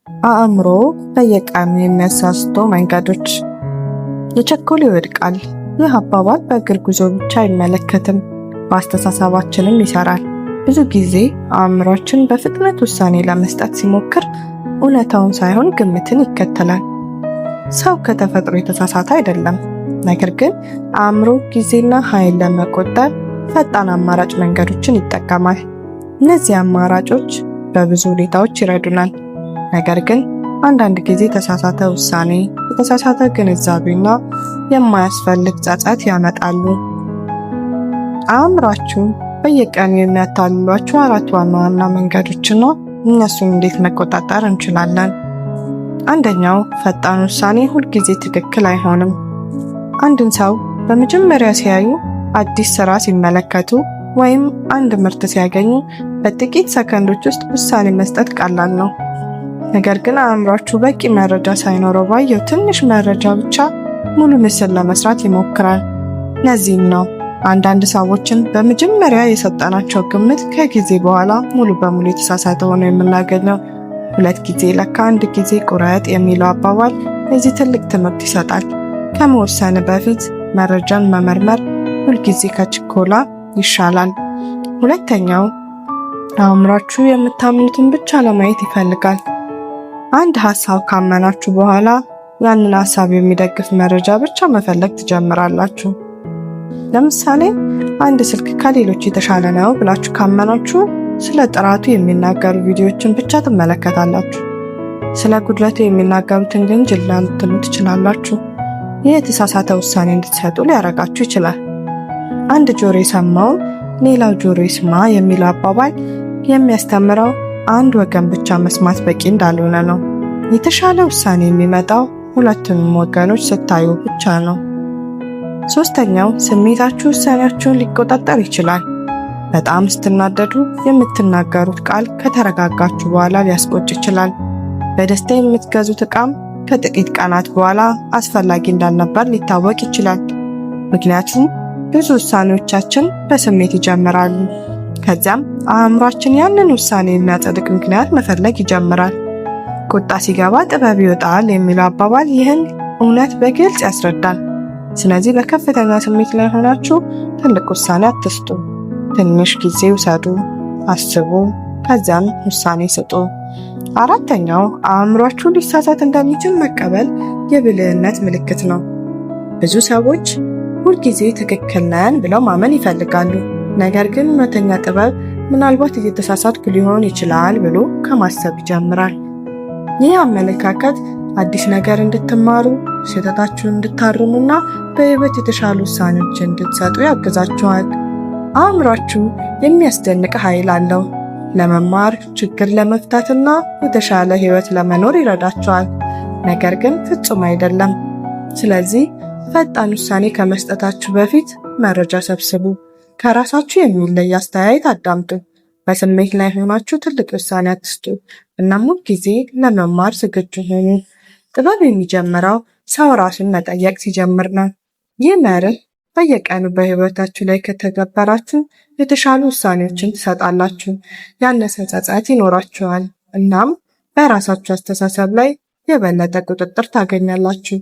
አእምሮ በየቀኑ የሚያሳስቱ መንገዶች። የቸኮለ ይወድቃል። ይህ አባባል በእግር ጉዞ ብቻ አይመለከትም፣ በአስተሳሰባችንም ይሰራል። ብዙ ጊዜ አእምሯችን በፍጥነት ውሳኔ ለመስጠት ሲሞክር እውነታውን ሳይሆን ግምትን ይከተላል። ሰው ከተፈጥሮ የተሳሳተ አይደለም። ነገር ግን አእምሮ ጊዜና ኃይል ለመቆጠብ ፈጣን አማራጭ መንገዶችን ይጠቀማል። እነዚህ አማራጮች በብዙ ሁኔታዎች ይረዱናል። ነገር ግን አንዳንድ ጊዜ የተሳሳተ ውሳኔ፣ የተሳሳተ ግንዛቤና የማያስፈልግ ጸጸት ያመጣሉ። አእምሯችሁ በየቀኑ የሚያታልሏችሁ አራት ዋና ዋና መንገዶችና እነሱን እንዴት መቆጣጠር እንችላለን። አንደኛው፣ ፈጣን ውሳኔ ሁልጊዜ ትክክል አይሆንም። አንድን ሰው በመጀመሪያ ሲያዩ፣ አዲስ ስራ ሲመለከቱ ወይም አንድ ምርት ሲያገኙ በጥቂት ሰከንዶች ውስጥ ውሳኔ መስጠት ቀላል ነው። ነገር ግን አእምሯችሁ በቂ መረጃ ሳይኖረው ባየው ትንሽ መረጃ ብቻ ሙሉ ምስል ለመስራት ይሞክራል። ለዚህም ነው አንዳንድ ሰዎችን በመጀመሪያ የሰጠናቸው ግምት ከጊዜ በኋላ ሙሉ በሙሉ የተሳሳተ ሆኖ የምናገኘው። "ሁለት ጊዜ ለካ፣ አንድ ጊዜ ቁረጥ" የሚለው አባባል እዚህ ትልቅ ትምህርት ይሰጣል። ከመወሰን በፊት መረጃን መመርመር ሁልጊዜ ከችኮላ ይሻላል። ሁለተኛው፣ አእምሯችሁ የምታምኑትን ብቻ ለማየት ይፈልጋል። አንድ ሀሳብ ካመናችሁ በኋላ ያንን ሀሳብ የሚደግፍ መረጃ ብቻ መፈለግ ትጀምራላችሁ። ለምሳሌ አንድ ስልክ ከሌሎች የተሻለ ነው ብላችሁ ካመናችሁ ስለ ጥራቱ የሚናገሩ ቪዲዮዎችን ብቻ ትመለከታላችሁ። ስለ ጉድለቱ የሚናገሩትን ግን ችላ ልትሉ ትችላላችሁ። ይህ የተሳሳተ ውሳኔ እንድትሰጡ ሊያረጋችሁ ይችላል። "አንድ ጆሮ የሰማውን ሌላው ጆሮ ይስማ" የሚለው አባባል የሚያስተምረው አንድ ወገን ብቻ መስማት በቂ እንዳልሆነ ነው። የተሻለ ውሳኔ የሚመጣው ሁለቱንም ወገኖች ስታዩ ብቻ ነው። ሶስተኛው፣ ስሜታችሁ ውሳኔያችሁን ሊቆጣጠር ይችላል። በጣም ስትናደዱ የምትናገሩት ቃል ከተረጋጋችሁ በኋላ ሊያስቆጭ ይችላል። በደስታ የምትገዙት ዕቃም ከጥቂት ቀናት በኋላ አስፈላጊ እንዳልነበር ሊታወቅ ይችላል። ምክንያቱም ብዙ ውሳኔዎቻችን በስሜት ይጀምራሉ። ከዚያም አእምሯችን ያንን ውሳኔ የሚያጸድቅ ምክንያት መፈለግ ይጀምራል። "ቁጣ ሲገባ ጥበብ ይወጣል" የሚለው አባባል ይህን እውነት በግልጽ ያስረዳል። ስለዚህ በከፍተኛ ስሜት ላይ ሆናችሁ ትልቅ ውሳኔ አትስጡ። ትንሽ ጊዜ ውሰዱ፣ አስቡ፣ ከዚያም ውሳኔ ስጡ። አራተኛው፣ አእምሯችሁ ሊሳሳት እንደሚችል መቀበል የብልህነት ምልክት ነው። ብዙ ሰዎች ሁልጊዜ ትክክል ነን ብለው ማመን ይፈልጋሉ። ነገር ግን እውነተኛ ጥበብ ምናልባት እየተሳሳትኩ ሊሆን ይችላል ብሎ ከማሰብ ይጀምራል። ይህ አመለካከት አዲስ ነገር እንድትማሩ፣ ስህተታችሁን እንድታርሙና በሕይወት የተሻሉ ውሳኔዎችን እንድትሰጡ ያግዛችኋል። አእምሯችሁ የሚያስደንቅ ኃይል አለው። ለመማር፣ ችግር ለመፍታትና የተሻለ ሕይወት ለመኖር ይረዳችኋል። ነገር ግን ፍጹም አይደለም። ስለዚህ ፈጣን ውሳኔ ከመስጠታችሁ በፊት መረጃ ሰብስቡ። ከራሳችሁ የሚለይ አስተያየት አዳምጡ። በስሜት ላይ ሆናችሁ ትልቅ ውሳኔ አትስጡ። እናም ሁል ጊዜ ለመማር ዝግጁ ሁኑ። ጥበብ የሚጀምረው ሰው ራሱን መጠየቅ ሲጀምር ነው። ይህ መርህ በየቀኑ በሕይወታችሁ ላይ ከተገበራችሁ የተሻሉ ውሳኔዎችን ትሰጣላችሁ፣ ያነሰ ጸጸት ይኖራችኋል፣ እናም በራሳችሁ አስተሳሰብ ላይ የበለጠ ቁጥጥር ታገኛላችሁ።